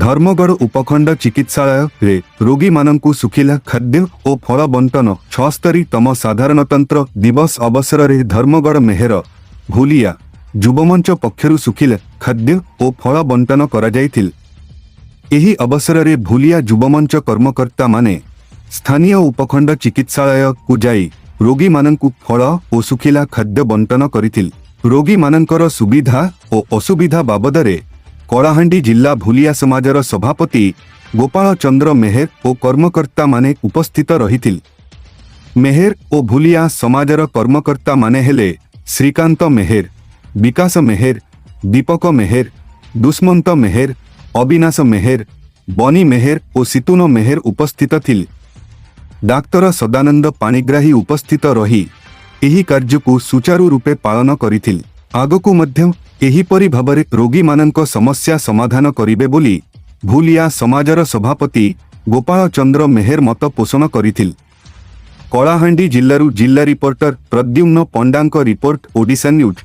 ଧର୍ମଗଡ଼ ଉପଖଣ୍ଡ ଚିକିତ୍ସାଳୟରେ ରୋଗୀମାନଙ୍କୁ ଶୁଖିଲା ଖାଦ୍ୟ ଓ ଫଳ ବଣ୍ଟନ। 76ତମ ସାଧାରଣତନ୍ତ୍ର ଦିବସ ଅବସରରେ ଧର୍ମଗଡ଼ ମେହେର ଭୁଲିଆ ଯୁବମଞ୍ଚ ପକ୍ଷରୁ ଶୁଖିଲା ଖାଦ୍ୟ ଓ ଫଳ ବଣ୍ଟନ କରାଯାଇଥିଲା। ଏହି ଅବସରରେ ଭୁଲିଆ ଯୁବମଞ୍ଚ କର୍ମକର୍ତ୍ତାମାନେ ସ୍ଥାନୀୟ ଉପଖଣ୍ଡ ଚିକିତ୍ସାଳୟକୁ ଯାଇ ରୋଗୀମାନଙ୍କୁ ଫଳ ଓ ଶୁଖିଲା ଖାଦ୍ୟ ବଣ୍ଟନ କରିଥିଲେ। ରୋଗୀମାନଙ୍କର ସୁବିଧା ଓ ଅସୁବିଧା ବାବଦରେ କଳାହାଣ୍ଡି ଜିଲ୍ଲା ଭୁଲିଆ ସମାଜର ସଭାପତି ଗୋପାଳ ଚନ୍ଦ୍ର ମେହେର ଓ କର୍ମକର୍ତ୍ତାମାନେ ଉପସ୍ଥିତ ରହିଥିଲେ। ମେହେର ଓ ଭୁଲିଆ ସମାଜର କର୍ମକର୍ତ୍ତାମାନେ ହେଲେ ଶ୍ରୀକାନ୍ତ ମେହେର, ବିକାଶ ମେହେର, ଦୀପକ ମେହେର, ଦୁଷ୍ମନ୍ତ ମେହେର, ଅବିନାଶ ମେହେର, ବନି ମେହେର ଓ ସିତୁନ ମେହେର ଉପସ୍ଥିତ ଥିଲେ। ଡାକ୍ତର ସଦାନନ୍ଦ ପାଣିଗ୍ରାହୀ ଉପସ୍ଥିତ ରହି ଏହି କାର୍ଯ୍ୟକୁ ସୁଚାରୁ ରୂପେ ପାଳନ କରିଥିଲେ। ଆଗକୁ ମଧ୍ୟ ଏହିପରି ଭାବରେ ରୋଗୀମାନଙ୍କ ସମସ୍ୟା ସମାଧାନ କରିବେ ବୋଲି ଭୁଲିଆ ସମାଜର ସଭାପତି ଗୋପାଳ ଚନ୍ଦ୍ର ମେହେର ମତ ପୋଷଣ କରିଥିଲେ। କଳାହାଣ୍ଡି ଜିଲ୍ଲାରୁ ଜିଲ୍ଲା ରିପୋର୍ଟର ପ୍ରଦ୍ୟୁମ୍ନ ପଣ୍ଡାଙ୍କ ରିପୋର୍ଟ, ଓଡ଼ିଶା ନ୍ୟୁଜ୍।